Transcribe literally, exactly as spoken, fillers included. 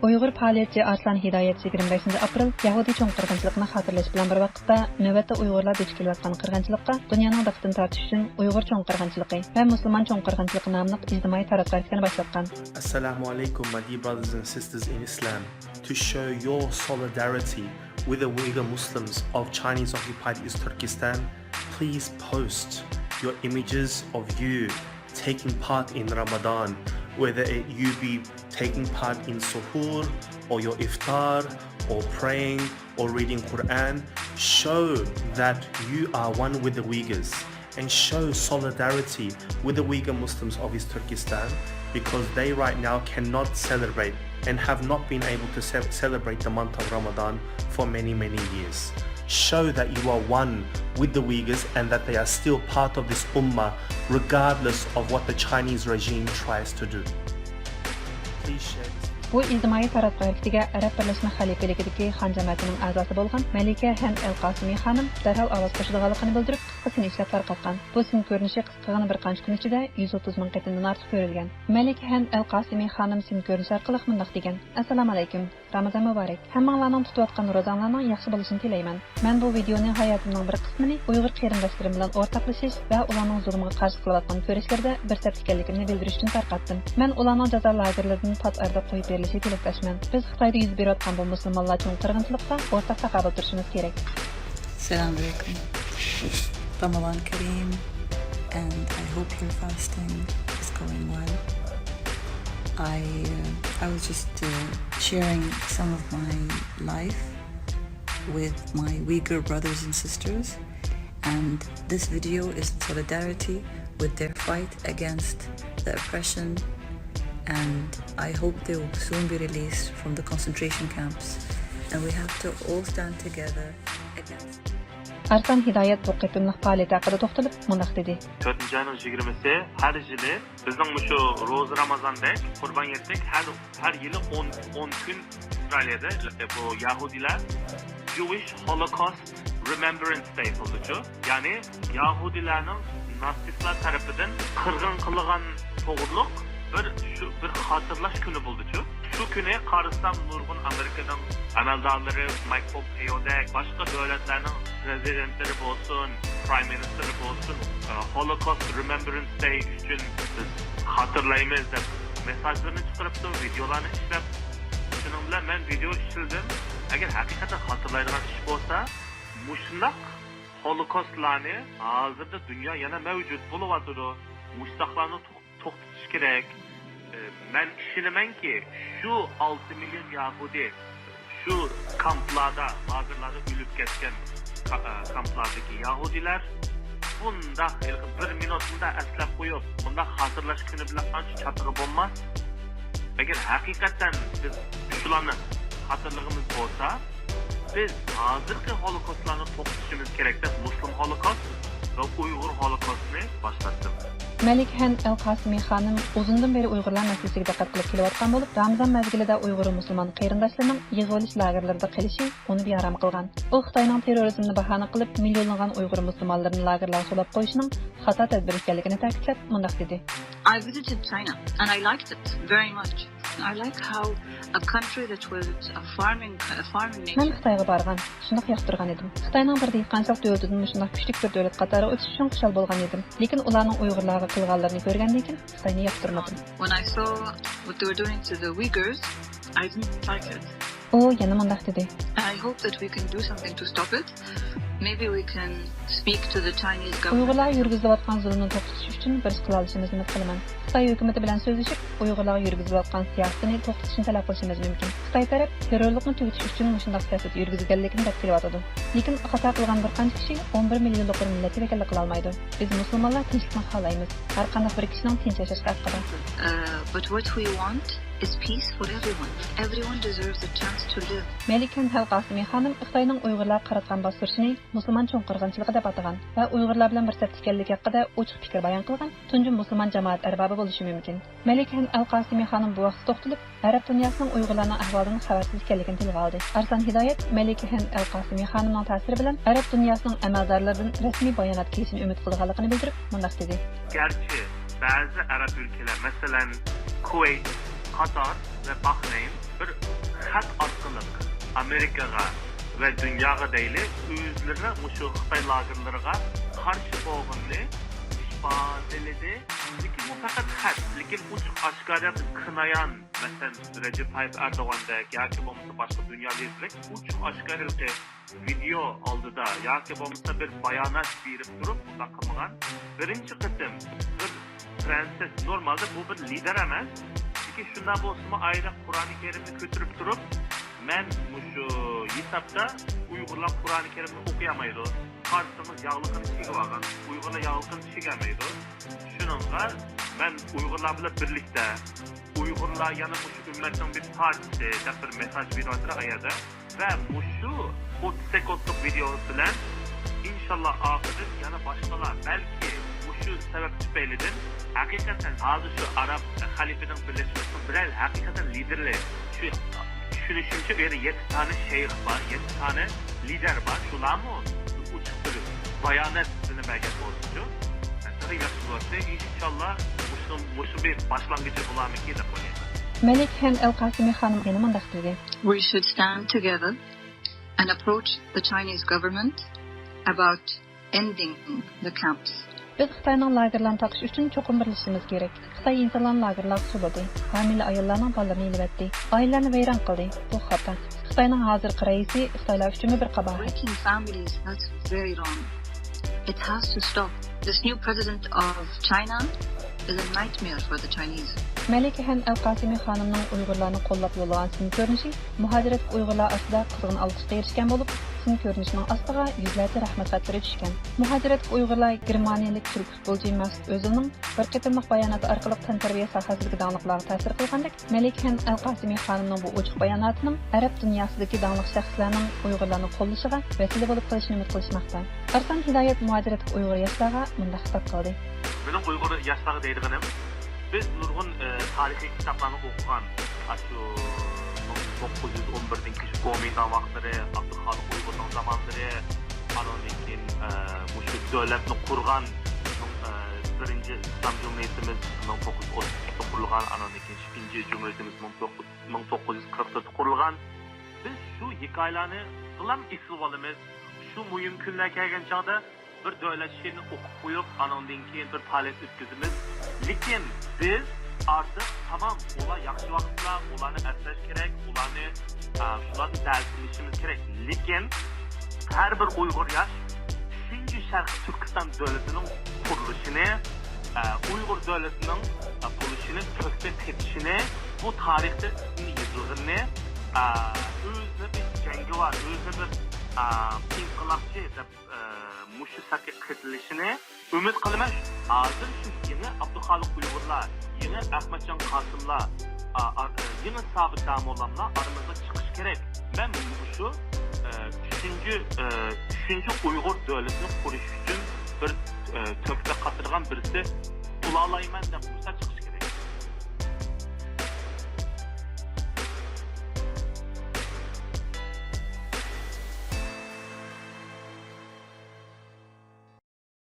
ئۇيغۇر پائالىيەتچى ئارسلان ھىدايەت يىگىرمە بەشىنچى ئاپرېل يەھۇدىي چوڭ قىرغىنچىلىقىنى خاتىرىلەش بىلەن بىر ۋاقىتتا، نۆۋەتتە ئۇيغۇرلار دۇچ كېلىۋاتقان قىرغىنچىلىققا دۇنيانىڭ دىققىتىنى تارتىش ئۈچۈن ئۇيغۇر چوڭ قىرغىنچىلىقى ۋە مۇسۇلمان چوڭ قىرغىنچىلىقى ناملىق ئىجتىمائىي تاراتقۇ ھەرىكىتىنى باشلاتقان. Assalamu alaikum, my dear brothers and sisters in Islam. To show your solidarity with the Uyghur Muslims of Chinese occupied East Turkestan, please post your images of you taking part in Ramadan, whether it, you be taking part in suhoor or your iftar or praying or reading Quran. Show that you are one with the Uyghurs and show solidarity with the Uyghur Muslims of East Turkestan, because they right now cannot celebrate and have not been able to ce- celebrate the month of Ramadan for many, many years. Show that you are one with the Uyghurs and that they are still part of this ummah, regardless of what the Chinese regime tries to do. Please share this video. بۇ ئىجتىمائىي تاراتقۇ ھەرىكىتىگە ئەرەب بىرلەشمە خەلىپىلىكىدىكى خان جەمەتىنىڭ ئەزاسى بولغان مەلىكە ھەن ئەل قاسىمى خانىم دەرھال ئاۋاز قوشىدىغانلىقىنى بىلدۈرۈپ، قىسقىچە ئىشلەپ تارقاتقان. بۇ سىن كۆرۈنۈشى قىسقىغىنە بىر قانچە كۈن ئىچىدە يۈز ئوتتۇز مىڭ قېتىمدىن ئارتۇق كۆرۈلگەن. مەلىكە ھەن ئەل قاسىمى خانىم سىن كۆرۈنۈشى ئارقىلىق مۇنداق دېگەن: ئەسسالامۇ ئەلەيكۇم. رامىزان مۇبارەك. ھەممىڭلارنىڭ تۇتۇۋاتقان روزاڭلارنىڭ ياخشى بولۇشىنى تىلەيمەن. مەن بۇ ۋىدېئونى ھاياتىمنىڭ بىر قىسمىنى ئۇيغۇر قېرىنداشلىرىم بىلەن ئورتاقلىشىش ۋە ئۇلارنىڭ زۇلۇمغا قارشى قىلىۋاتقان كۈرەشلىرىدە بىر سەپتە ئىكەنلىكىمنى بىلدۈرۈش ئۈچۈن تارقاتتىم. مەن ئۇلارنىڭ جازا لاگېرلىرىدىن پات ئارىدا قويۇپ بېرىلىشىگە تىلەكداشمەن. بىز خىتايدا يۈز بېرىۋاتقان بۇ مۇسۇلمانلار چوڭ قىرغىنچىلىققا ئورتاق تاقابىل تۇرۇشىمىز كېرەك. السلام عليكم. رمضان كريم، and I hope your fasting is going well. I, uh, I was just, uh, sharing some of my life with my Uyghur brothers and sisters, and this video is in solidarity with their fight against the oppression, and I hope they will soon be released from the concentration camps, and we have to all stand together against. ئارسلان ھىدايەت بۇ قېتىملىق پائالىيىتى ھەققىدە توختىلىپ مۇنداق دېدى. تۆتىنچى ئاينىڭ يىگىرمىسى ھەر يىلى بىزنىڭ مۇشۇ روزا رامازاندەك قۇربان ھېيتتەك ھەر، ھەر يىلى ئون، ئون كۈن ئىسرائىلىيەدە بۇ يەھۇدىيلار Jewish Holocaust Remembrance Day قىلدىچۇ. يەنى يەھۇدىيلارنىڭ ناتسىستلار تەرىپىدىن قىرغىن قىلغان توغرۇلۇق بىر، شۇ بىر خاتىرىلەش كۈنى بولدىچۇ. شۇ كۈنى قارىسام نۇرغۇن ئامېرىكىنىڭ ئەمەلدارلىرى، مايك پومپېيودەك، باشقا دۆلەتلەرنىڭ پرېزىدېنتلىرى بولسۇن، پرايم مىنىستىرى بولسۇن، ئە، Holocaust Remembrance Day ئۈچۈن بىز خاتىرىلەيمىز دەپ مېساژلىرىنى چىقىرىپتۇ، ۋىدېئولارنى ئىشلەپ. شۇنىڭ بىلەن مەن ۋىدېئو ئىشلىدىم. ئەگەر ھەقىقەتەن خاتىرىلەيدىغان ئىش بولسا، مۇشۇنداق ھولوكوستلارنى ھازىردا دۇنيا يەنە مەۋجۇت بولۇۋاتىدۇ. مۇشۇنداقلارنى توختىتىش كېرەك. ئە، مەن ئىشىنىمەنكى، شۇ ئالتە مىليون يەھۇدىي شۇ كامپلاردا، لاگېرلاردا ئۆلۈپ كەتكەن كا-، ئە، كامپلاردىكى يەھۇدىيلار بۇنداق ھېلىقى بىر مىنۇتنىدا ئەسلەپ قويۇپ، بۇنداق خاتىرىلەش كۈنى بىلەن ئانچە چاتىقى بولماس. ئەگەر ھەقىقەتەن بىز شۇلارنى خاتىرىلىغىمىز بولسا، بىز ھازىرقى ھولوكوستلارنى توختىتىشىمىز كېرەك دەپ، مۇسلىم ھولوكوست ۋە ئۇيغۇر ھولوكوستىنى باشلاتتىم. مەلىكە ھەن ئەل قاسىمى خانىم ئۇزۇندىن بېرى ئۇيغۇرلار مەسىلىسىگە دىققەت قىلىپ كېلىۋاتقان بولۇپ، رامىزان مەزگىلىدە ئۇيغۇر مۇسۇلمان قېرىنداشلىرىنىڭ يىغىۋېلىش لاگېرلىرىدا قېلىشى ئۇنى بىئارام قىلغان. ئۇ خىتاينىڭ تېررورىزمنى باھانە قىلىپ، مىليونلىغان ئۇيغۇر مۇسۇلمانلىرىنى لاگېرلارغا سولاپ قويۇشىنىڭ خاتا تەدبىر ئىكەنلىكىنى تەكىتلەپ، مۇنداق دېدى. I visited China and I liked it very much. I like how a country that was a farming, a farming مەن nation. خىتايغا بارغان، شۇنداق ياقتۇرغان ئىدىم. خىتاينىڭ بىر دېھقانچىلىق دۆلىتىدىن مۇشۇنداق كۈچلۈك بىر دۆلەت قاتارىغا ئۆتۈش ئۈچۈن خۇشال بولغان ئىدىم. لېكىن ئۇلارنىڭ ئۇيغۇرلارغا قىلغانلىرىنى كۆرگەندىن كېيىن خىتاينى ياقتۇرمىدىم. When I saw what they were doing to the Uyghurs, I didn't like it. ئۇ يەنە مۇنداق دېدى. I hope that we can do something to stop it. Maybe we can speak to the Chinese government. ئۇيغۇرلارغا يۈرگۈزۈلۈۋاتقان زۇلۇمنى توختىتىش ئۈچۈن بىر ئىش قىلالىشىمىزنى ئۈمىد قىلىمەن. خىتاي ھۆكۈمىتى بىلەن سۆزلىشىپ، ئۇيغۇرلارغا يۈرگۈزۈلۈۋاتقان سىياسىتىنى توختىتىشنى تەلەپ قىلىشىمىز مۇمكىن. خىتاي تەرەپ تېررورلۇقنى تۈگىتىش ئۈچۈن مۇشۇنداق سىياسەت يۈرگۈزگەنلىكىنى دەپ كېلىۋاتىدۇ. لېكىن خاتا قىلغان بىر قانچە كىشى ئون بىر مىليونلۇق بىر مىللەتكە ۋەكىللىك قىلالمايدۇ. بىز مۇسۇلمانلار تىنچلىقنى خالايمىز. ھەر قانداق بىر كىشىنىڭ تىنچ ياشاشقا ھەققى بار. Uh, but what we want is peace for everyone. Everyone deserves a chance to live. مەلىكە ھەن ئەل قاسىمى خانىم خىتاينىڭ ئۇيغۇرلارغا قاراتقان باستۇرۇشىنى مۇسۇلمان چوڭ قىرغىنچىلىقى دەپ ئاتىغان ۋە ئۇيغۇرلار بىلەن بىر سەپتە ئىكەنلىكى ھەققىدە ئوچۇق پىكىر بايان قىلغان تۇنجى مۇسۇلمان جامائەت ئەربابى بولۇشى مۇمكىن. مەلىكە ھەن ئەل قاسىمى خانىم بۇ ۋاقىتتا توختىلىپ، ئەرەب دۇنياسىنىڭ ئۇيغۇرلارنىڭ ئەھۋالىدىن خەۋەرسىز ئىكەنلىكىنى تىلغا ئالدى. ئارسلان ھىدايەت مەلىكە ھەن ئەل قاسىمى خانىمنىڭ تەسىرى بىلەن ئەرەب دۇنياسىنىڭ ئەمەلدارلىرىدىن رەسمىي بايانات كېلىشىنى ئۈمىد قىلىدىغانلىقىنى بىلدۈرۈپ، مۇنداق دېدى. گەرچە بەزى ئەرەب ئۆلكىلەر، مەسىلەن، كۇۋەيت، قاتار ۋە باھرەين بىر خەت ئارقىلىق ئامېرىكىغا ۋە دۇنياغا دەيلى، ئۆزلىرىنىڭ مۇشۇ خىتاي لاگېرلىرىغا قارشى بولغىنىنى ئىپادىلىدى. لېكىن بۇ پەقەت خەت، لېكىن ئوچۇق ئاشكارا كىنايان، مەسىلەن، رەجەپ تايىپ ئەردوغاندەك ياكى بولمىسا باشقا دۇنيا لىدېرلىرى ئوچۇق ئاشكارا ۋىدېئو ئالدىدا ياكى بولمىسا بىر بايانات بېرىپ تۇرۇپ بۇنداق قىلمىغان. بىرىنچى قېتىم بىر فرانسىز، نورمالدا بۇ بىر لىدېر ئەمەس، لېكىن شۇنداق بولسىمۇ ئايرىق قۇرئانى كەرىمنى كۆتۈرۈپ تۇرۇپ، مەن مۇشۇ ھېسابتا ئۇيغۇرلار قۇرئانى كەرىمنى ئوقۇيالمايدۇ، قارىسىڭىز ياغلىقىنى چىگىۋالغان، ئۇيغۇرلار ياغلىقىنى چىگەلمەيدۇ. شۇنىڭغا مەن ئۇيغۇرلار بىلەن بىرلىكتە، ئۇيغۇرلار يەنە مۇشۇ ئۈممەتنىڭ بىر پارچىسى دەپ بىر مېساج بېرىۋاتىدۇ ئايەردە. ۋە مۇشۇ ئوتتۇز سېكۇنتلۇق ۋىدېئو بىلەن ئىنشاللا ئاخىرىدىن يەنە باشقىلار بەلكى مۇشۇ سەۋەب تۈپەيلىدىن ھەقىقەتەن ھازىر شۇ ئاراب خەلىپىنىڭ بىرلەشمىسىنىڭ بىرەر ھەقىقەتەن لىدېرلىرى، شۇ چۈشىنىشىمچە، ئۇ يەردە يەتتە تانە شەيخ بار، يەتتە تانە لىدېر بار. شۇلارمۇ ئوچۇق بىر بايانات بىلەن بەرگەن بولسىچۇ، تېخى ياخشى بولاتتى. ئىنشاللا مۇشۇ، مۇشۇ بىر باشلانغۇچى بولارمىكى دەپ ئويلايمەن. مەلىكە ھەن ئەل قاسىمى خانىم يەنە مۇنداق دېدى. We should stand together and approach the Chinese government about ending the camps. بىز خىتاينىڭ لاگېرلارنى تاقىش ئۈچۈن چوقۇم بىرلىشىشىمىز كېرەك. خىتاي ئىنسانلارنى لاگېرلارغا سولىدى، ھامىلە ئاياللارنىڭ بالىلىرىنى ئېلىۋەتتى، ئائىلىلەرنى ۋەيران قىلدى. بۇ خاتا. خىتاينىڭ ھازىرقى رەئىسى خىتايلار ئۈچۈنمۇ بىر قاباھەت. Breaking families, that's very wrong. It has to stop. This new president of China is a nightmare for the Chinese. مەلىكە ھەن ئەل قاسىمى خانىمنىڭ ئۇيغۇرلارنى قوللاپ يوللىغان سىن كۆرۈنۈشى مۇھاجىرەتتىكى ئۇيغۇرلار ئارىسىدا قىزغىن ئالقىشقا ئېرىشكەن بولۇپ، سىن كۆرۈنۈشىنىڭ ئاستىغا يۈزلەرچە رەھمەت خەتلىرى چۈشكەن. مۇھاجىرەتتىكى ئۇيغۇرلار گېرمانىيەلىك تۈرك پۇتبولچى مەسۇت ئۆزىلنىڭ بىر قېتىملىق باياناتى ئارقىلىق تەنتەربىيە ساھەسىدىكى داڭلىقلارغا تەسىر قىلغاندەك، مەلىكە ھەن ئەل قاسىمى خانىمنىڭ بۇ ئوچۇق باياناتىنىڭ ئەرەب دۇنياسىدىكى داڭلىق شەخسلەرنىڭ ئۇيغۇرلارنى قوللىشىغا ۋەسىلە بولۇپ قېلىشىنى ئۈمىد قىلىشماقتا. ئارسلان ھىدايەت مۇھاجىرەتتىكى ئۇيغۇر ياشلارغا مۇنداق خىتاب قىلدى. مېنىڭ ئۇيغۇر ياشلارغا دەيدىغىنىم، بىز نۇرغۇن، ئە، تارىخىي كىتابلارنى ئوقۇغان، ئاشۇ مىڭ توققۇز يۈز ئون بىردىن كېيىن كومىنداڭ ۋاقىتلىرى، ئابدۇخالىق ئۇيغۇرنىڭ زامانلىرى، ئانىڭدىن كېيىن، ئە، مۇشۇ دۆلەتنى قۇرغان، ئە، بىرىنچى ئىسلام جۇمھۇرىيىتىمىز مىڭ توققۇز يۈز ئوتتۇز ئىككىدە قۇرۇلغان، ئانىڭدىن كېيىن ئىككىنچى جۇمھۇرىيىتىمىز مىڭ توققۇز، مىڭ توققۇز يۈز قىرىق تۆتتە قۇرۇلغان. بىز شۇ ھېكايىلەرنى سىلام ئېسىلىۋالىمىز. شۇ مۇھىم كۈنلەر كەلگەن چاغدا بىر دۆلەت شېئىرىنى ئوقۇپ قويۇپ، ئانىڭدىن كېيىن بىر پائالىيەت ئۆتكۈزىمىز. لېكىن بىز ئارتۇق تامام، ئۇلار ياخشى ۋاقىتلار، ئۇلارنى ئەسلەش كېرەك، ئۇلارنى، ئا، شۇلاردىن دەرس ئېلىشىمىز كېرەك. لېكىن ھەر بىر ئۇيغۇر ياش ئۈچىنچى شەرقىي تۈركىستان دۆلىتىنىڭ قۇرۇلۇشىنى، ئا، ئۇيغۇر دۆلىتىنىڭ، ئا، بولۇشىنى، كۆكتە تېپىشىنى، بۇ تارىختا ئىسمى يېزىلغىنىنى، ئا، ئۆزىنى بىر جەڭگىۋار، ئۆزىنى بىر، ئا، ئىنقىلابچى دەپ ئە، مۇشۇ سەپكە قېتىلىشىنى ئۈمىد قىلىمەن. ھازىر شۇ يېڭى ئابدۇخالىق ئۇيغۇرلار، يېڭى ئەخمەتجان قاسىملار، ئا، ئا، ئە، يېڭى سابىت داموللاملار ئارىمىزغا چىقىشى كېرەك. مەن مۇشۇ، ئە، ئۈچىنچى، ئە، ئۈچىنچى ئۇيغۇر دۆلىتىنى قۇرۇش ئۈچۈن بىر، ئە، تۆھپە قاتىدىغان بىرسى بولالايمەن دەپ مۇشۇنداق